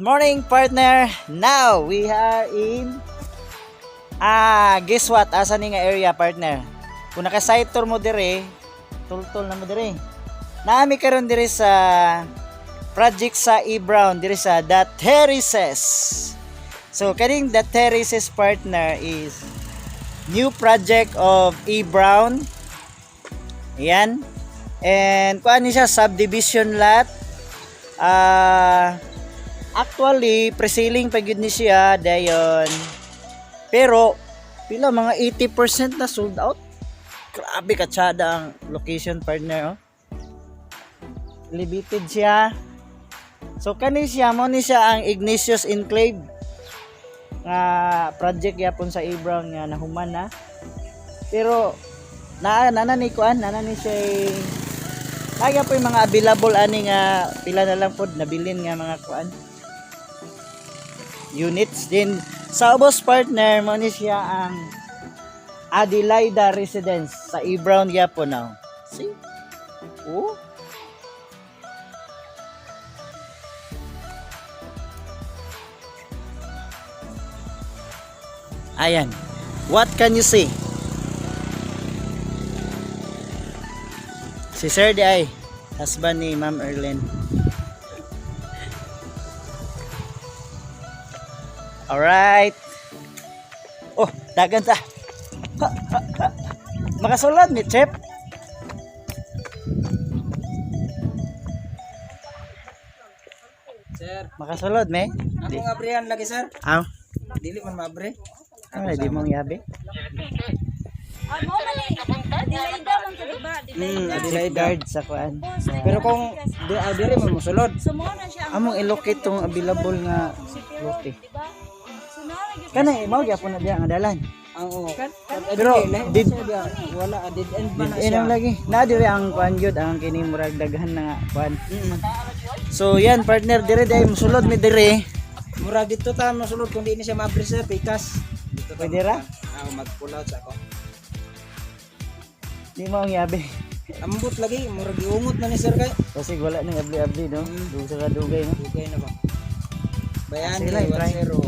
Morning, partner! Now, we are in, guess what? Asa ni nga area, partner? Kung naka-site tour mo dire, tultol na mo dire. Naa mi karon dire sa project sa E. Brown, dire sa The Terraces. So, kaning The Terraces, partner, is new project of E. Brown. Ayan. And kuan ni siya, subdivision lot. Actually, pre-selling pa gyud ni siya dayon. Pero pila, mga 80% na sold out. Grabe katsada ang location, partner, oh. Elevated siya. So kani siya mo ni siya ang Ignatius Enclave nga project yapon sa E. Brown nga nahuman na. Pero naa nana ni kuan, nana ni siya kaya po yung mga available ani nga pila na lang pod nabilin nga mga kuan units din sa ubos, partner. Mo ni siya ang Adelaida Residence sa E. Brown gyapon now. See? Oh. Ayan. What can you see? Si Sir diay, husband ni Ma'am Erlene. Alright. Oh, dagan ta. Ha, ha, ha. Makasulod ni Chef. Sir, Makasulod me. akong abrihan lagi, sir. Aw, Dili man maabre. ay di mong yabi. Ah, mo man ni Adelaida man to, diba? Adelaida. Adelaida. Guard sa kuan. Pero kung di diri man mosulod. So mo na siya ang Among ilocate tong available nga si Pero, lote. diba? So na gyud Kana mao gyapon na diya nga dalan. Ang oh. Pero did Wala, dead end ba na did siya? ang lagi. Na diri ang kuan gyud ang kini murag daghan na nga kuan. So yan, partner, dire dai musulod mi dire. Murag dito ta mosulod kung di ni siya maabre, sir, pikas. Dito ta. Pwede ra? Ah, mag-pull out sa ako. Di mo ang yabi. Ambot lagi, murag giungot na ni sir kay. Kasi wala nang abli-abli, no. Dugay sa kadugay, no. Dugay na ba? Bayan Sila, try. 1-0.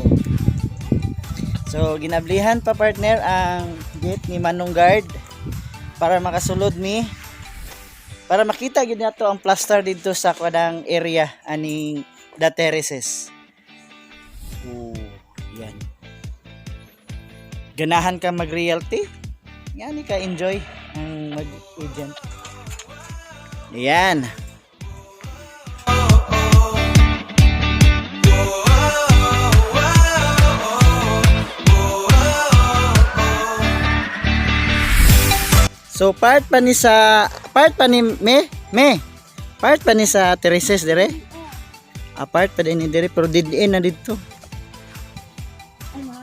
So ginablihan pa, partner, ang gate ni Manong Guard para makasulod mi para makita gyud nato ang plaster dito sa kanang area aning The Terraces. Oh, yan. Ganahan ka mag-realty? Yan ka enjoy ang mag-agent. Yan. So part pa ni me me part pa ni sa Terraces dire. Apart pa din ni dire pero did na didto. Ay, wala.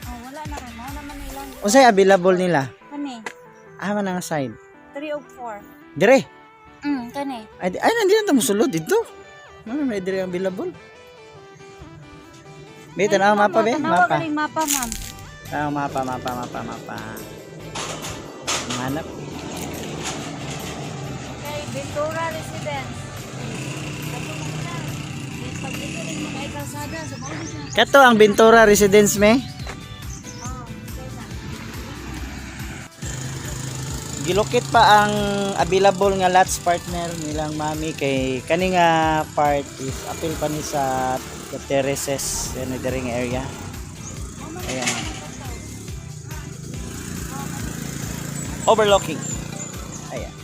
Oh, wala na rin. Mo naman ilang Unsay available nila? Kani, Ah, man ang side. 3 of 4. Dire. Kani. Ay, ay nandito na musulod dito. Ano may dire ang available? Be, tanaw mapa be, Tanawa mapa. ka rin mapa, ma'am. Tanaw mapa, mapa, mapa, mapa. Hanap. Kay Ventura Residence. Kato man na. Kay pag dito rin mo kay kalsada, so mao na siya. Kato ang Ventura Residence me. Oh, kay na. Gilukit pa ang available nga lots, partner, nilang mami kay kani nga part is apil pa ni sa The Terraces yan na diri nga area. Ayan. Overlooking. Ayan.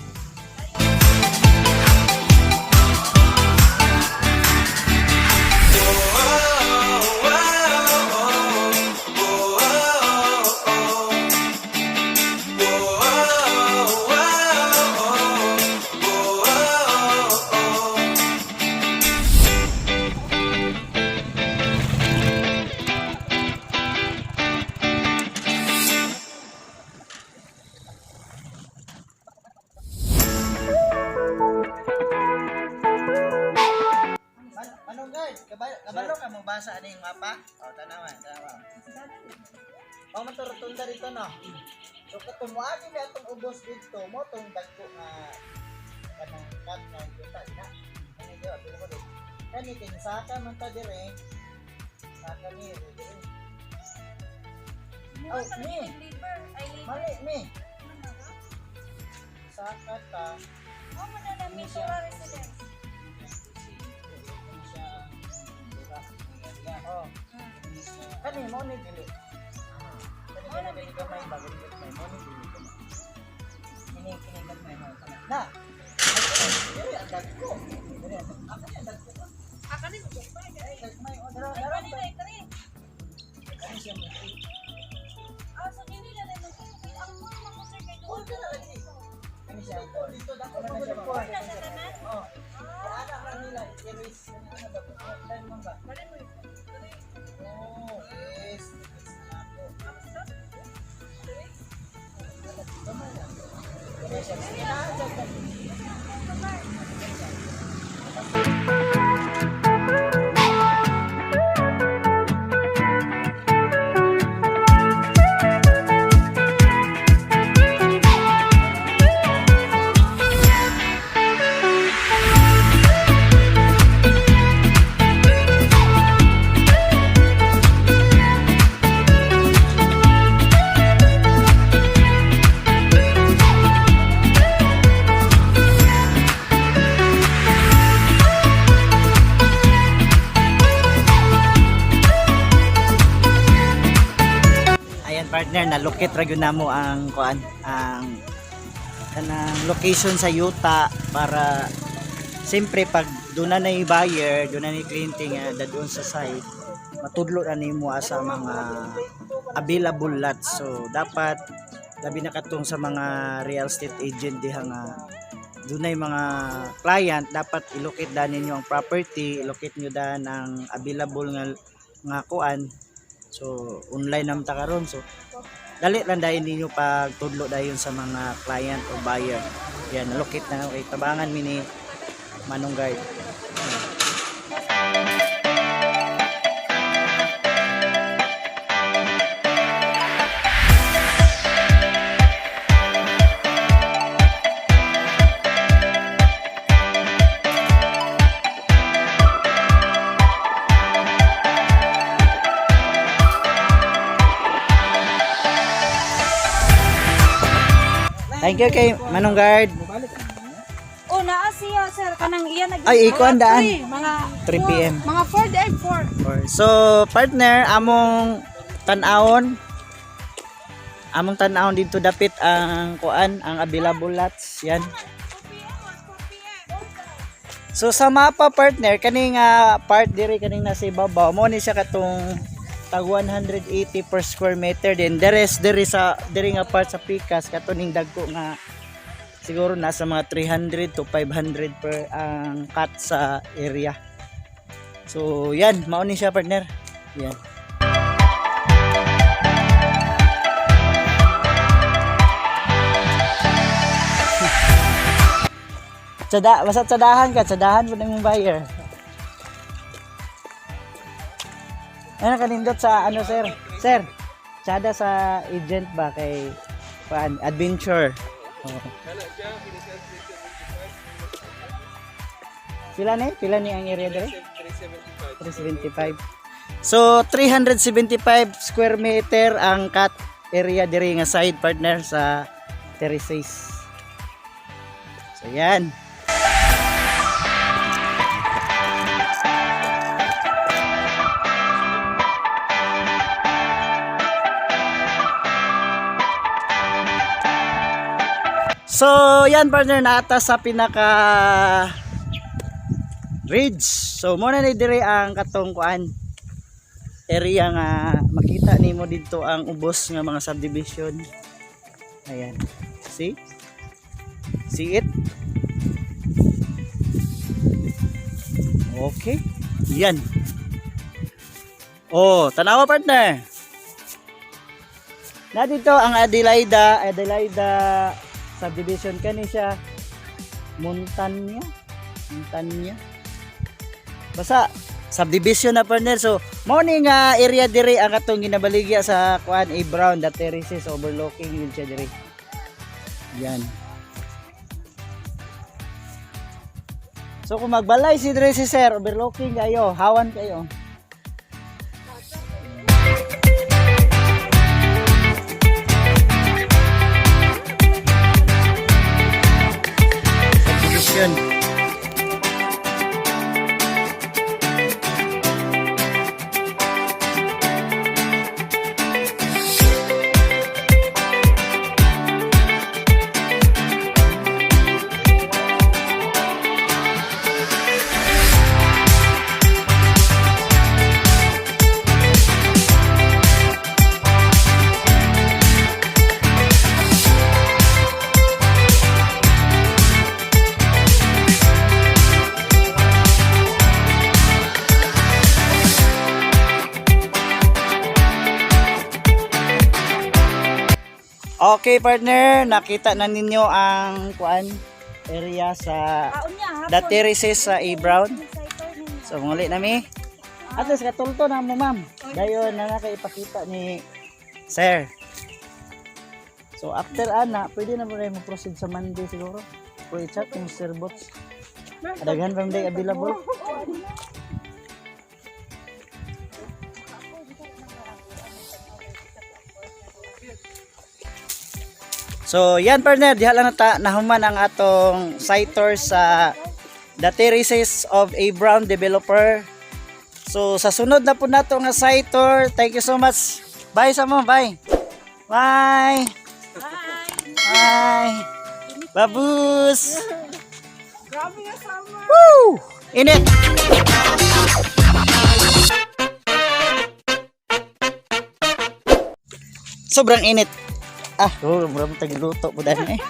Manong guard, kabalo ka mo basa ani yung mapa? O, tanawan, tanawan. O, man to rotunda dito, no? So, katong moagi mi atong ubos dito, mo tong dagko nga kanang cut nga yuta na. Ano diyo, apil mo dito. Kani kay saka man ta dire. Saka ni dire. Mura Oh, pa ni. rin labor. Ay, labor. Mali ni. Saka ta. Oh, manana, Mintora Residence. Siya, diba? Oh. Kani mo ni dili. Kani Mo na kani gamay ba dili gamay mo ni dili gamay. Kini kini gamay mo kana. Na. Dili ang dagko. Dili ang dagko. Ako ni ang dagko. Ah, kani mo gagmay. Ay, gagmay. Oh, dara Ay, dara. kani na kani. Kani siya mo. Ah, so dili na rin mo. Ang mga mga sir kay Oh, doon. dara lagi. Kani siya. Dito dako na siya. Na siya tanan. Oh. Ana ka nila iris ano ba? Dan man ba? Bali mo. Dali. Oh, yes. Yes na ako. Gamay lang. Kani siya. Sige na, dyan. Ayan partner, na-locate ra gyud namo ang kuan, ang kanang location sa yuta para siyempre pag doon na na buyer, doon na ni kliyente nga dadun sa site, matudlo na nimo asa mga available lots. So dapat labi na katong sa mga real estate agent diha nga dunay mga client, dapat ilocate dan ninyo ang property, ilocate nyo dan ang available nga nga kuan. So online naman ta karon, so dali lang dayon ninyo pagtudlo dayon sa mga client o buyer. Yan, locate na kay tabangan mi ni Manong Guard. Thank you kay Manong Guard. Oh, naa siya sir kanang iya nag Ay, iko ang daan. Mga 3 PM. Mga 4 ay 4. So partner, among tan-awon dito dapit ang kuan, ang available lots yan. So sa mapa partner, kaning part diri kaning nasa ibabaw mo ni siya katong tag 180 per square meter, then the rest diri sa diri nga part sa pikas kato ning dagko nga siguro nasa mga 300 to 500 per ang cut sa area. So yan, mao ni siya partner. Yan. Tsada, basta tsadahan ka, tsadahan po ng buyer. Ano kanindot sa ano sir? Sir, tsada sa agent ba kay paan, adventure. Oo. Pila ni? Pila ni ang area dire? 375. So 375 square meter ang cut area diri nga side partner sa terraces. So yan. So yan partner, naata sa pinaka ridge. So muna ni dire ang katong kuan area nga makita nimo didto ang ubos nga mga subdivision. Ayan. See? See it? Okay. Yan. Oh, tanawa partner. Na dito ang Adelaida, Adelaida subdivision kani siya. Montanya. Montanya. Basta subdivision na partner. So, mao ni nga area diri ang atong ginabaligya sa kuan A Brown, the terraces overlooking yun siya diri. Yan. So kung magbalay si dre si sir, overlooking kayo, hawan kayo. Subdivision. Okay partner, nakita na ninyo ang kuan area sa Unya, hapon. The Terraces sa A. Brown. Site tour ninyo. So muli nami. At least katulto na mo, ma'am. Dayon na nakaipakita ni sir. So after ana, pwede na mo rin mo proceed sa Monday siguro. Pero i-chat yung Sir Bots. Daghan pa day available. So yan partner, diha lang nata nahuman ang atong site tour sa The Terraces of A Brown Developer. So sa sunod na po nato nga site tour, thank you so much. Bye sa mo, bye. Bye. Bye. Bye. Babus. Grabe nga summer. Woo! Init. Sobrang init. Ah, oh, murag tagluto po dahil eh.